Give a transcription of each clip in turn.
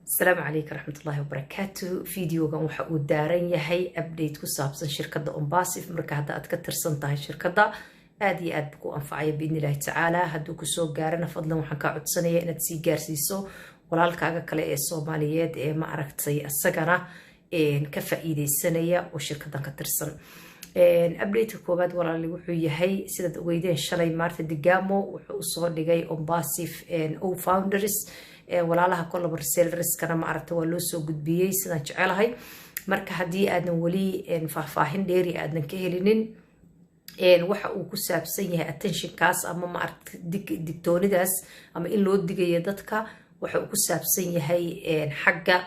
Asalaamu calaykum raxmatullaahi wabarakaatu. Videogan waxa uu daaran yahay update ku saabsan shirkadda ONPASSIVE. Marka hadda aad ka tirsan tahay shirkadda, aad iyo aad ku anfacaya biidni illaahi tacaala. Hadduu kusoo gaarana, fadlan waxaan kaa codsanaya inaad sii gaarsiiso walaalkaaga kale ee Soomaaliyeed ee ma aragtay isagana ka faa-iideysanaya oo shirkaddan ka tirsan. Updateka koowaad, walaali, wuxuu yahay, sidaad ogeydeen, shalay Marta DeGamo wuxuu usoo dhigay ONPASSIVE O founders walaalaha kolaba resellerskana, ma aragta, waa loo soo gudbiyey sidaan jecelahay. Marka haddii aadan weli faahfaahin dheeri aadan ka helinin waxa uu ku saabsan yahay attentionkaas ama maaragta digtoonidaas ama in loo digayo dadka, waxa uu ku saabsan yahay xagga,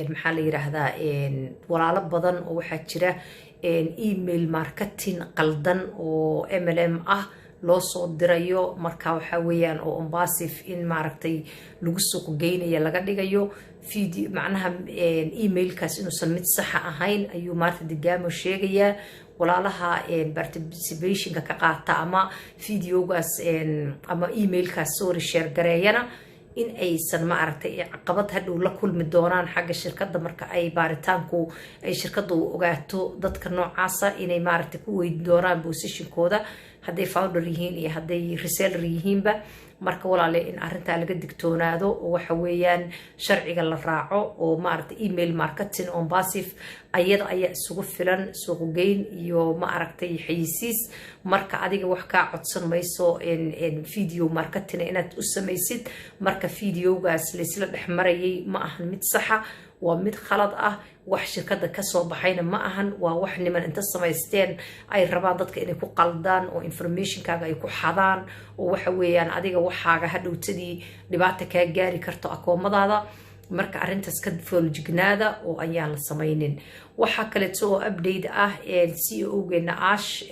maxaa la yiraahdaa, walaalo badan oo waxaa jira email marketing qaldan oo MLM ah loo soo dirayo. Marka waxaa weeyaan oo ONPASSIVE in maaragtay lagu suuq geynaya laga dhigayo video, macnaha emailkaas inuusan mid saxa ahayn ayuu Marta DeGamo sheegayaa. Walaalaha participationka ka qaata ama videogaas ama emailkaas, sorry, share gareeyana in aysan, ma aragtay, caqabad hadhow la kulmi doonaan xagga shirkadda marka ay baaritaanku ay shirkadda u ogaato dadka noocaasa inay, maaragtay, ku weydi doonaan positionkooda, hadday founder yihiin iyo hadday reseller yihiinba. Marka walaale, in arrintaa laga digtoonaado oo waxa weeyaan sharciga la raaco oo, maaragtay, email marketing ONPASSIVE ayada ayaa isugu filan suuqgeyn iyo, ma aragtay, xayisiis. Marka adiga wax kaa codsan mayso video marketing inaad u samaysid. Marka videogaas laysla dhex marayay ma ahan mid saxa, waa mid khalad ah. Wax shirkadda kasoo baxayna ma ahan, waa wax niman inta samaysteen ay rabaan dadka inay ku qaldaan oo informationkaaga ay ku xadaan, oo waxa weeyaan adiga waxaaga hadhowtadii dhibaata kaa gaari karto akoomadaada. Marka arrintaas ka fooljignaada oo ayaan la samaynin. Waxaa kaleeto oo update ah, CEO geena Ash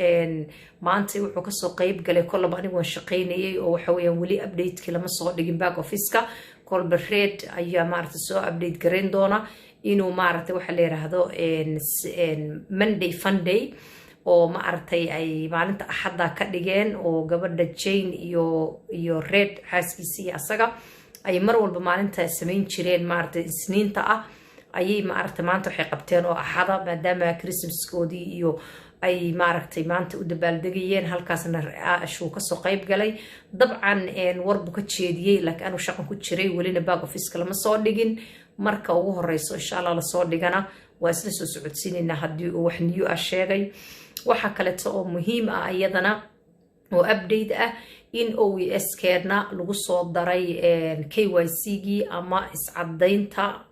maanta wuxuu kasoo qeyb galay, kollaba anigu waan shaqaynayay, oo waxa weeyaan weli updatekii lama soo dhigin back officeka. Kolba Red ayaa, maaragtay, soo update garayn doona inuu, maaragtay, waxa la yiraahdo Monday Funday oo, ma aragtay, ay maalinta Axadda ka dhigeen, oo gabadha Jane iyo Red xaaskiisa iyo asaga ay mar walba maalinta samayn jireen, maaragtay, Isniinta ah, ayay, maaragtay, maanta waxay qabteen oo Axada, maadaama Christmaskoodii iyo ay, maaragtay, maanta u dabaaldegayeen. Halkaasna Ashuu kasoo qayb galay. Dabcan warbuu ka jeediyey, laakiin anuu shaqan ku jiray, welina back officeka lama soo dhigin. Marka ugu horeyso, insha Allah, lasoo dhigana waa isla soo socodsiinaynaa haddii uu wax new ah sheegay. Waxaa kaleeto oo muhiim ah iyadana oo update ah in OES keena lagu soo daray KYC gii ama iscadaynta,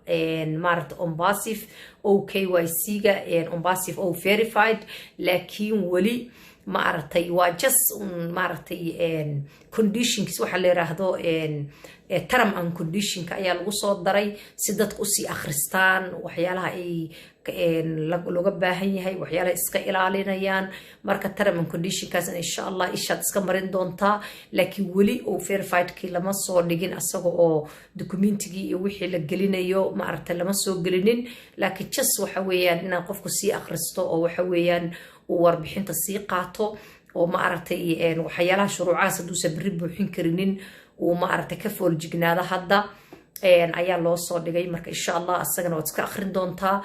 maaragta, ONPASSIVE o KYC ga ONPASSIVE o verified, laakiin weli, ma aragtay, waa just, maaragtay, conditionkiis waxaa la yiraahdo term and conditionka ayaa lagu soo daray si dadka usii akhristaan waxyaalaha ay looga baahan yahay, waxyaalaha iska ilaalinayaan. Marka term and conditionkaas, insha Allah, ishaad iska marin doontaa, laakiin weli oo verifiedkii lama soo dhigin, asaga oo documentigii iyo wixii la gelinayo, ma aragtay, lama soo gelinin. Laakiin just waxa weeyaan inaan qofku sii akhristo oo waxa weeyaan uu warbixinta sii qaato oo, ma aragtay, waxyaalaha shuruucahaas hadduusan berri buuxin karinin uu, ma aragtay, ka fooljignaado hadda ayaa loo soo dhigay. Marka insha Allah asagana waad iska akhrin doontaa.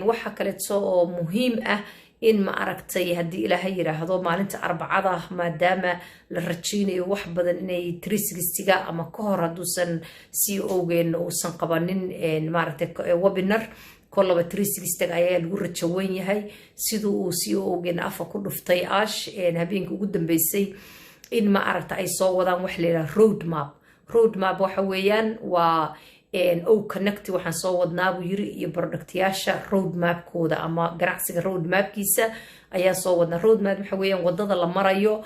Waxa kaleeto oo muhiim ah in, ma aragtay, haddii Ilaahay yiraahdo, maalinta Arbacada, maadaama la rajaynayo wax badan inay 360ga ama ka hor hadduusan CEO-geen uusan qabanin, maaragtay, webinar, kollaba 360ga ayaa lagu rajawan yahay, siduu uu CEO-geena afa ku dhuftay Ash habeenkii ugu dambeysay, in, ma aragta, ay soo wadaan wax la yidhaha road map. Road map waxa weeyaan waa O Connect waxaan soo wadnaa, buu yiri, iyo productyaasha road mapkooda ama ganacsiga road mapkiisa ayaa soo wadnaa. Road map waxa weeyaan wadada la marayo,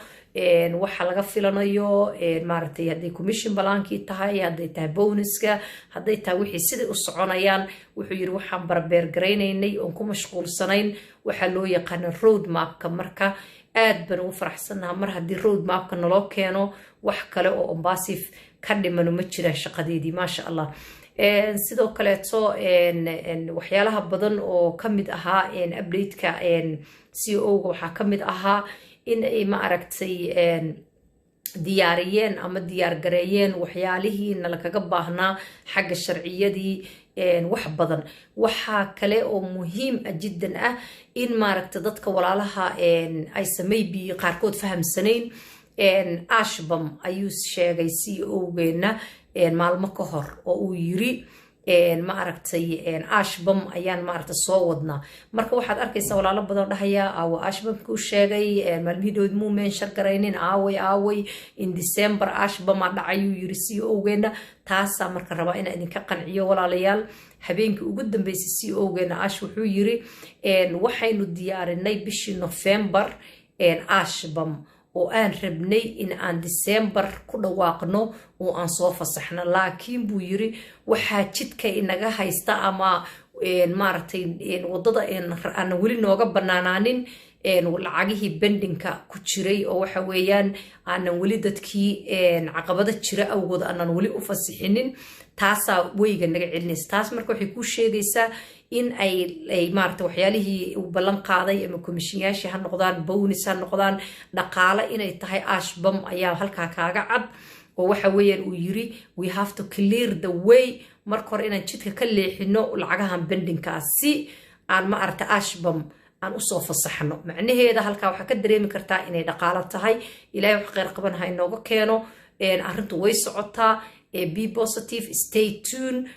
waxa laga filanayo, maaragtay, hadday commission plankii tahay, hadday tahay bonuska, hadday tahay wixii siday u soconayaan. Wuxuu yiri waxaan prepare garaynaynay oon ku mashquulsanayn waxaa loo yaqaana road mapka. Marka aad baan ugu faraxsannaha mar haddii road mapka naloo keeno, wax kale oo ONPASSIVE ka dhimano ma jiraan shaqadeedii, maasha Allah. Sidoo kaleeto waxyaalaha badan oo kamid ahaa updateka CEO-ga waxaa kamid ahaa in ay, ma aragtay, Diyaariyeen ama diyaar gareeyeen waxyaalihii nalakaga baahnaa xagga sharciyadii, wax badan. Waxaa kale oo muhiim ah jiddan ah in maaragta dadka walaalaha aysan maybe qaarkood fahamsanayn. ASHBAM ayuu sheegay CEO-geena maalmo ka hor oo uu yiri, ma aragtay, ASHBAM ayaan maaragta soo wadnaa. Marka waxaad arkaysaa walaalo badan dhahaya, "Aawa ASHBAMkuu sheegay maalmihii dhowd? Muu mention garaynin? Aaway, aaway? In December ASHBAMaa dhacayuu yiri CEO-geena." Taasaa marka rabaa inaan idinka qanciyo, walaalayaal. Habeenkii ugu dambeysay CEO-geena Ash wuxuu yiri, "Waxaynu diyaarinay bishii November ASHBAM oo aan rabnay in aan December ku dhawaaqno oo aan soo fasaxno, laakiin," buu yiri, "waxaa jidka inaga haysta ama maaragtay wadada aanan weli nooga banaanaanin lacagihii pendingka ku jiray, oo waxa weeyaan aanan weli dadkii caqabado jira awgood aanan weli u fasixinin. Taasaa weyga naga celinaysa." Taas marka waxay kuu sheegaysaa in ay maarata waxyaalihii uu ballan qaaday, ama commissionyaashii ha noqdaan, bonus ha noqdaan, dhaqaale inay tahay. ASHBAM ayaa halkaa kaaga cad oo waxa weeyaan uu yiri, "We have to clear the way." Marka hore inaan jidka ka leexino lacagahan pendingkaa si aan ma aragta ASHBAM aan usoo fasaxno. Macnaheeda halkaa waxaa ka dareemi kartaa inay dhaqaalo tahay. Ilahay wax kheyr qaban ha inooga keeno. Arrintu way socotaa. Be positive, stay tune.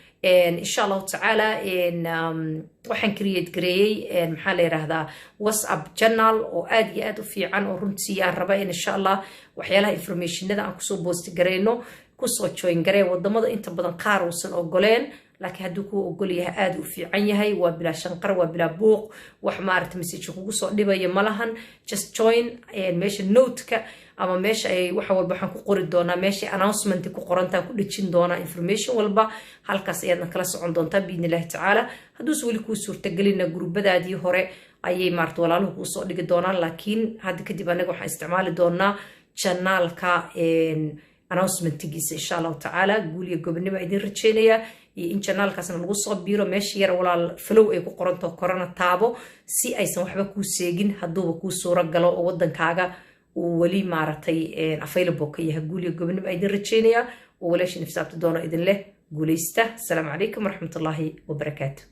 Insha Allahu tacaala waxaan create gareeyey, maxaa la yidhaahdaa, WhatsApp channel oo aad iyo aad u fiican, oo runtii aan raba in insha Allah waxyaalaha informationada aan kusoo post gareyno. Kusoo join gareen. Wadamada inta badan qaar uusan ogoleen, laakiin hadduu kuu ogol yahay aada u fiican yahay. Waa bilaa shanqar, waa bilaa buuq, wax maaragta message kugu soo dhibaya malahan. Just join. Meesha noteka ama meesha ay wax walba waxaan ku qori doonaa, meesha announcement ku qorantaan ku dhejin doonaa information walba. Halkaas ayaadna kala socon doontaa biidni Illahi tacaala. Hadduuse weli kuu suurtagelina, gurbadaadii hore ayay maarata walaaluhu kuu soo dhigi doonaan, laakiin hadda kadib anaga waxaan isticmaali doonaa channelka announcementigiisa insha Allahu tacaala. Guul iyo gobonimo idin rajeynaya iyo in channelkaasna lagu soo biiro. Meesha yar, walaal, follow ay ku qorantao korana taabo si aysan waxba kuu seegin, hadduuba kuu suuro galo oo wadankaaga uu weli maaragtay available ka yahay. Guul iyo gobonimo idin rajeynaya oo walaasha nifsaabta doono idin leh. Guuleysta. Asalaamu calaykum waraxmatullaahi wabarakaatu.